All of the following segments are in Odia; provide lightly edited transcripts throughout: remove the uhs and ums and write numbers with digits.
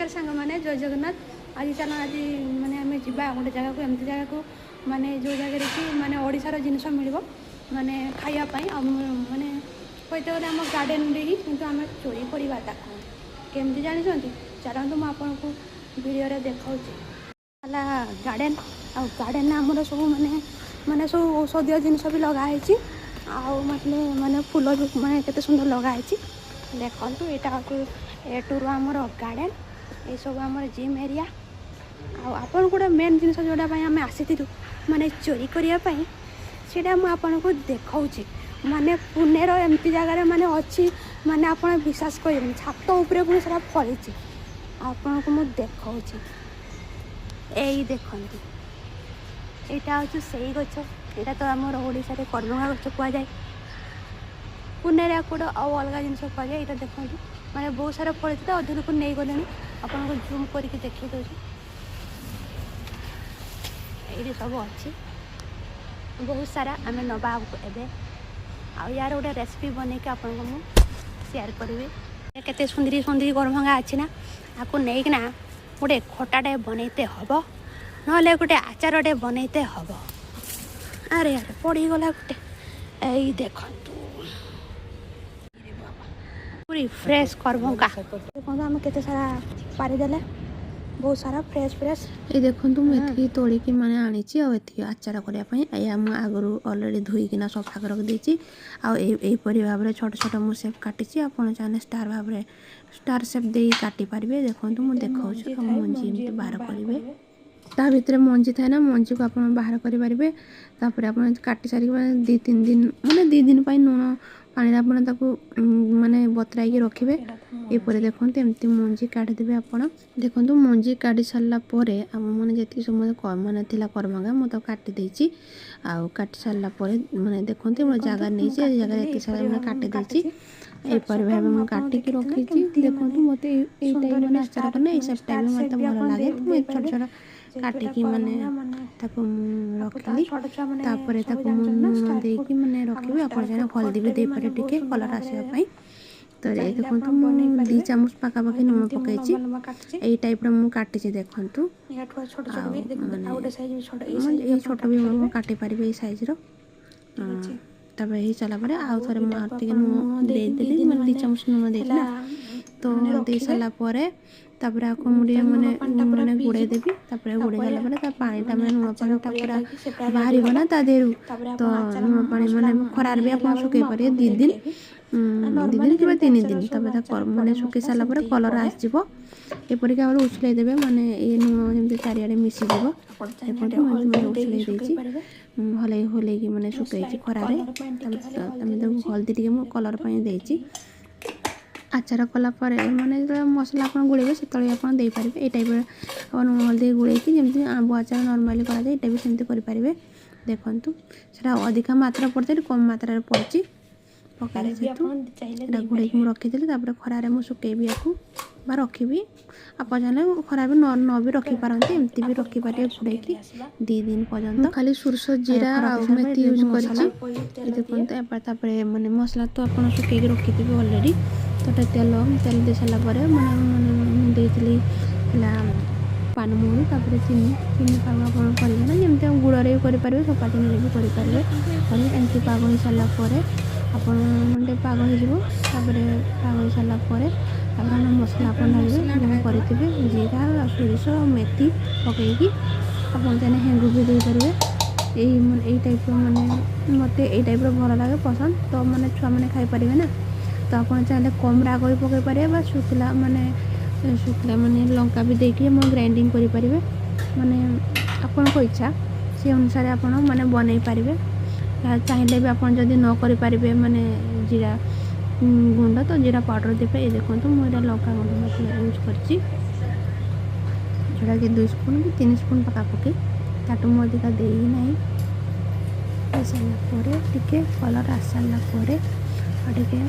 ନମସ୍କାର ସାଙ୍ଗମାନେ, ଜୟ ଜଗନ୍ନାଥ। ଆଜି ଚାଲ, ଆଜି ମାନେ ଆମେ ଯିବା ଗୋଟେ ଜାଗାକୁ, ଏମିତି ଜାଗାକୁ ମାନେ ଯେଉଁ ଜାଗାରେ କି ମାନେ ଓଡ଼ିଶାର ଜିନିଷ ମିଳିବ ମାନେ ଖାଇବା ପାଇଁ। ଆଉ ମାନେ କହିତେ ଗଲେ ଆମ ଗାର୍ଡ଼େନରେ ହିଁ, କିନ୍ତୁ ଆମେ ଚୋରି କରିବା ତାକୁ କେମିତି ଜାଣିଛନ୍ତି? ଚାଲନ୍ତୁ, ମୁଁ ଆପଣଙ୍କୁ ଭିଡ଼ିଓରେ ଦେଖାଉଛି। ହେଲା ଗାର୍ଡ଼େନ୍, ଆଉ ଗାର୍ଡ଼େନରେ ଆମର ସବୁ ମାନେ ମାନେ ସବୁ ଔଷଧୀୟ ଜିନିଷ ବି ଲଗା ହେଇଛି। ଆଉ ମାନେ ମାନେ ଫୁଲ ବି ମାନେ କେତେ ସୁନ୍ଦର ଲଗା ହେଇଛି ଦେଖନ୍ତୁ। ଏଇଟା ହେଉଛି ଏଟୁରୁ ଆମର ଗାର୍ଡ଼େନ୍, ଏସବୁ ଆମର ଜିମ୍ ଏରିଆ। ଆଉ ଆପଣଙ୍କୁ ଗୋଟେ ମେନ୍ ଜିନିଷ ଯେଉଁଟା ପାଇଁ ଆମେ ଆସିଥିଲୁ ମାନେ ଚୋରି କରିବା ପାଇଁ, ସେଇଟା ମୁଁ ଆପଣଙ୍କୁ ଦେଖାଉଛି। ମାନେ ପୁନେର ଏମିତି ଜାଗାରେ ମାନେ ଅଛି, ମାନେ ଆପଣ ବିଶ୍ୱାସ କରିବେନି, ଛାତ ଉପରେ ପୁଣି ସେଟା ଫଳିଛି। ଆପଣଙ୍କୁ ମୁଁ ଦେଖାଉଛି, ଏଇ ଦେଖନ୍ତୁ, ଏଇଟା ହେଉଛି ସେଇ ଗଛ। ଏଇଟା ତ ଆମର ଓଡ଼ିଶାରେ କରମଙ୍ଗା ଗଛ କୁହାଯାଏ, ପୁନେରେ ଆକୁ ଗୋଟେ ଆଉ ଅଲଗା ଜିନିଷ କୁହାଯାଏ। ଏଇଟା ଦେଖନ୍ତୁ, ମାନେ ବହୁତ ସାରା ଫଳିଛି ତ ଅଧେ ଲୋକ ନେଇଗଲେଣି। ଆପଣଙ୍କୁ ଜୁମ୍ କରିକି ଦେଖେଇ ଦେଉଛି। ଏଇଠି ସବୁ ଅଛି ବହୁତ ସାରା। ଆମେ ନେବା ଏବେ, ଆଉ ୟାର ଗୋଟେ ରେସିପି ବନେଇକି ଆପଣଙ୍କୁ ମୁଁ ସେୟାର କରିବି। କେତେ ସୁନ୍ଦରୀ ସୁନ୍ଦରୀ କରମଙ୍ଗା ଅଛି ନା, ଆକୁ ନେଇକିନା ଗୋଟେ ଖଟାଟେ ବନେଇତେ ହେବ, ନହେଲେ ଗୋଟେ ଆଚାରଟେ ବନେଇତେ ହେବ। ଆରେ ଆରେ, ପଡ଼ିଗଲା ଗୋଟେ। ଏଇ ଦେଖନ୍ତୁ, ପୁରି ଫ୍ରେଶ୍ କରମଙ୍ଗା। ଦେଖନ୍ତୁ, ଆମେ କେତେ ସାରା ପାରିଦେଲେ, ବହୁତ ସାରା ଫ୍ରେଶ୍ ଫ୍ରେଶ୍। ଏଇ ଦେଖନ୍ତୁ, ମୁଁ ଏତିକି ତୋଳିକି ମାନେ ଆଣିଛି, ଆଉ ଏତିକି ଆଚାର କରିବା ପାଇଁ। ଏଇଆ ମୁଁ ଆଗରୁ ଅଲରେଡ଼ି ଧୋଇକିନା ସଫା କରି ରଖିଦେଇଛି। ଆଉ ଏଇପରି ଭାବରେ ଛୋଟ ଛୋଟ ମୁଁ ସେପ୍ କାଟିଛି। ଆପଣ ଚାହିଁଲେ ଷ୍ଟାର୍ ଭାବରେ, ଷ୍ଟାର୍ ସେପ୍ ଦେଇ କାଟି ପାରିବେ। ଦେଖନ୍ତୁ, ମୁଁ ଦେଖାଉଛି। ଆଉ ମଞ୍ଜି ଏମିତି ବାହାର କରିବେ। ତା ଭିତରେ ମଞ୍ଜି ଥାଏ ନା, ମଞ୍ଜିକୁ ଆପଣ ବାହାର କରିପାରିବେ। ତାପରେ ଆପଣ କାଟି ସାରିକି ମାନେ 2-3 ଦିନ, ମାନେ 2 ଦିନ ପାଇଁ ଲୁଣ ପାଣିରେ ଆପଣ ତାକୁ ମାନେ ବତୁରାଇକି ରଖିବେ। ଏପରି ଦେଖନ୍ତୁ, ଏମିତି ମଞ୍ଜି କାଢ଼ିଦେବେ ଆପଣ। ଦେଖନ୍ତୁ, ମଞ୍ଜି କାଢ଼ି ସାରିଲା ପରେ ଆମ ମାନେ ଯେତିକି ସବୁ ମାନେ ଥିଲା କରମଙ୍ଗା, ମୁଁ ତାକୁ କାଟି ଦେଇଛି। ଆଉ କାଟି ସାରିଲା ପରେ ମାନେ ଦେଖନ୍ତୁ, ମୋ ଜାଗା ନେଇଛି, ଏ ଜାଗାରେ ଏତିକି ସାରା ମାନେ କାଟି ଦେଇଛି। ଏହିପରି ଭାବେ ମୁଁ କାଟିକି ରଖିଛି। ଦେଖନ୍ତୁ, ମୋତେ ଏଇ ଟାଇପ୍ ମାନେ ଆଚାର କଲେ ଏଇ ସେପ୍ଟା ବି ମୋତେ ଭଲ ଲାଗେ। ତ ମୁଁ ଛୋଟ ଛୋଟ କାଟିକି ମାନେ ତାକୁ ମୁଁ ରଖିଲି। ତାପରେ ତାକୁ ମୁଁ ଲୁଣ ଦେଇକି ମାନେ ରଖିବି। ଆପଣ ଚାହିଁଲେ ହଳଦୀ ବି ଦେଇପାରିବେ ଟିକେ କଲର୍ ଆସିବା ପାଇଁ। ତ ଏଇ ଦେଖନ୍ତୁ, ମୁଁ 2 ଚାମଚ ପାଖାପାଖି ଲୁଣ ପକାଇଛି। ଏଇ ଟାଇପ୍ର ମୁଁ କାଟିଛି ଦେଖନ୍ତୁ। ଆଉ ମାନେ ଏଇ ଛୋଟ ବି ମୁଁ କାଟି ପାରିବି ଏଇ ସାଇଜ୍ର। ତାପରେ ହେଇସାରିଲା ପରେ ଆଉ ଥରେ ମୁଁ ଆଉ ଟିକେ ଲୁଣ ଦେଇଦେଲି, ମାନେ 2 ଚାମଚ ଲୁଣ ଦେଇଛି ନା। ତ ଦେଇ ସାରିଲା ପରେ ତାପରେ ଆକୁ ମୁଁ ଟିକେ ମାନେ ମାନେ ଗୋଳେଇ ଦେବି। ତାପରେ ଗୋଳେଇ ସାରିଲା ପରେ ତା ପାଣିଟା, ମାନେ ଲୁଣ ପାଣିଟା ପୁରା ବାହାରିବ ନା ତା ଦେହରୁ। ତ ଲୁଣ ପାଣି ମାନେ ଖରାରେ ବି ଆପଣ ଶୁଖେଇ ପାରିବେ 2 ଦିନ, 2 ଦିନ କିମ୍ବା 3 ଦିନ। ତାପରେ ତା ମାନେ ଶୁଖେଇ ସାରିଲା ପରେ କଲର୍ ଆସିଯିବ। ଏପରିକି ଭାବରେ ଉଛୁଳେଇ ଦେବେ, ମାନେ ଏଇ ଲୁଣ ଯେମିତି ଚାରିଆଡ଼େ ମିଶିଯିବ। ଦେଖନ୍ତୁ, ମୁଁ ଏମିତି ମାନେ ଉଛୁଳେଇ ଦେଇଛି, ହଲେଇ ହଲେଇକି ମାନେ ଶୁଖେଇଛି ଖରାରେ। ତାପରେ ତାକୁ ହଳଦୀ ଟିକେ ମୁଁ କଲର୍ ପାଇଁ ଦେଇଛି। ଆଚାର କଲା ପରେ ମାନେ ଯେତେବେଳେ ମସଲା ଆପଣ ଗୋଳେଇବେ, ସେତେବେଳେ ଆପଣ ଦେଇପାରିବେ। ଏଇ ଟାଇପ୍ର ଆପଣ ହଳଦୀ ଗୋଳେଇକି ଯେମିତି ଆମ୍ବ ଆଚାର ନର୍ମାଲି କରାଯାଏ, ଏଇଟା ବି ସେମିତି କରିପାରିବେ। ଦେଖନ୍ତୁ, ସେଇଟା ଅଧିକା ମାତ୍ରା ପଡ଼ିଥାଏ, କମ୍ ମାତ୍ରାରେ ପଡ଼ିଛି ପକାଇଲେ ଯେହେତୁ। ଏଇଟା ଘୋଡ଼େଇକି ମୁଁ ରଖିଥିଲି। ତାପରେ ଖରାରେ ମୁଁ ଶୁଖେଇବି ୟାକୁ ବା ରଖିବି। ଆପଣ ଚାହିଁଲେ ଖରା ବି ନ ବି ରଖିପାରନ୍ତି, ଏମିତି ବି ରଖିପାରିବେ ଘୋଡ଼େଇକି 2 ଦିନ ପର୍ଯ୍ୟନ୍ତ। ଖାଲି ସୋରିଷ, ଜିରା ଆଉ ମେଥି ୟୁଜ୍ କରିଛି। ଦେଖନ୍ତୁ, ତାପରେ ମାନେ ମସଲା ତ ଆପଣ ଶୁଖେଇକି ରଖିଥିବେ ଅଲରେଡ଼ି। ତ ତେଲ ତେଲ ଦେଇ ସାରିଲା ପରେ ମାନେ ମାନେ ମୁଁ ଦେଇଥିଲି ହେଲା ପାନମହୁରି, ତାପରେ ଚିନି। ଚିନି ପାଗ ଆପଣ କରିବେ ନା, ଯେମିତି ଗୁଡ଼ରେ ବି କରିପାରିବେ, ସଫା ଚିନିରେ ବି କରିପାରିବେ। ଏମିତି ପାଗ ହେଇସାରିଲା ପରେ ଆପଣ ଟିକେ ପାଗ ହେଇଯିବ। ତାପରେ ପାଗ ହେଇସାରିଲା ପରେ ତାପରେ ଆପଣ ମସଲା ଆପଣ ଢାଳିବେ, ଯାହା କରିଥିବେ ଜିରା ଆଉ ସୋରିଷ ଆଉ ମେଥି ପକାଇକି। ଆପଣ ଚାହିଁଲେ ହେଙ୍ଗୁ ବି ଦେଇପାରିବେ। ଏଇ ମାନେ ଏଇ ଟାଇପ୍ର ମାନେ ମୋତେ ଏଇ ଟାଇପ୍ର ଭଲ ଲାଗେ, ପସନ୍ଦ। ତ ମାନେ ଛୁଆମାନେ ଖାଇପାରିବେ ନା। ତ ଆପଣ ଚାହିଁଲେ କମ୍ ରାଗ ବି ପକାଇ ପାରିବେ ବା ଶୁଖିଲା ମାନେ ଶୁଖିଲା ମାନେ ଲଙ୍କା ବି ଦେଇକି ଆପଣ ଗ୍ରାଇଣ୍ଡିଙ୍ଗ କରିପାରିବେ। ମାନେ ଆପଣଙ୍କ ଇଚ୍ଛା, ସେ ଅନୁସାରେ ଆପଣ ମାନେ ବନେଇ ପାରିବେ। ଚାହିଁଲେ ବି ଆପଣ ଯଦି ନ କରିପାରିବେ ମାନେ ଜିରା ଗୁଣ୍ଡ, ତ ଜିରା ପାଉଡ଼ର ଦେବେ। ଏ ଦେଖନ୍ତୁ, ମୁଁ ଏଇଟା ଲଙ୍କା ଗୁଣ୍ଡ ମଧ୍ୟ ୟୁଜ୍ କରିଛି, ଯେଉଁଟାକି 2 ସ୍ପୁନ୍ କି 3 ସ୍ପୁନ୍ ପାଖାପାଖି, ତାଠୁ ମୁଁ ଅଧିକା ଦେଇ ନାହିଁ। ହେଇସାରିଲା ପରେ ଟିକେ କଲର୍ ଆସିସାରିଲା ପରେ ଆଉ ଟିକେ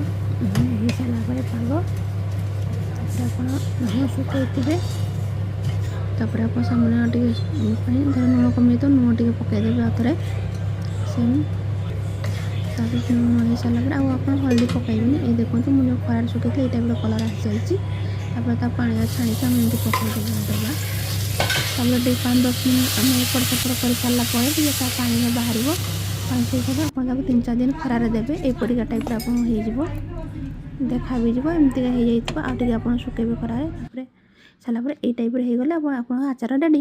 ହେଇସାରିଲା ପରେ ପାଗ, ତାପରେ ଆପଣ ଲୁଣ ଶୁଖେଇଥିବେ। ତାପରେ ଆପଣ ସାମାନ୍ୟ ଟିକେ ପାଇଁ ଧର ଲୁଣ କମେଇ ତ ଲୁଣ ଟିକେ ପକାଇଦେବେ ଆଉ ଥରେ ସେମ୍। ତାପରେ ଲୁଣ ହେଇସାରିଲା ପରେ ଆଉ ଆପଣ ହଳଦୀ ପକାଇବେନି। ଏଇ ଦେଖନ୍ତୁ, ମୁଁ ଯେଉଁ ଖରାରେ ଶୁଖେଇଥିଲି, ଏଇ ଟାଇପ୍ର କଲର୍ ଆସିଯାଇଛି। ତାପରେ ତା ପାଣିଟା ଛାଣିକି ଆମେ ଏମିତି ପକାଇ ଦେବା। ତାପରେ ଟିକେ 5-10 ମିନିଟ୍ ଆମେ ଏପଟ ସେପଟ କରିସାରିଲା ପରେ ଟିକେ ତା ପାଣିଟା ବାହାରିବ। ପାଣି ଶୁଖି ଆପଣ ତାକୁ 3-4 ଦିନ ଖରାରେ ଦେବେ। ଏଇପରିକା ଟାଇପ୍ର ଆପଣଙ୍କୁ ହେଇଯିବ, ଦେଖା ବି ଯିବ। ଏମିତିକା ହେଇଯାଇଥିବ। ଆଉ ଟିକେ ଆପଣ ଶୁଖେଇବେ ଖରାରେ। ତାପରେ ସାରିଲା ପରେ ଏଇ ଟାଇପ୍ର ହେଇଗଲେ ଆପଣ ଆପଣଙ୍କ ଆଚାର ରେଡ଼ି।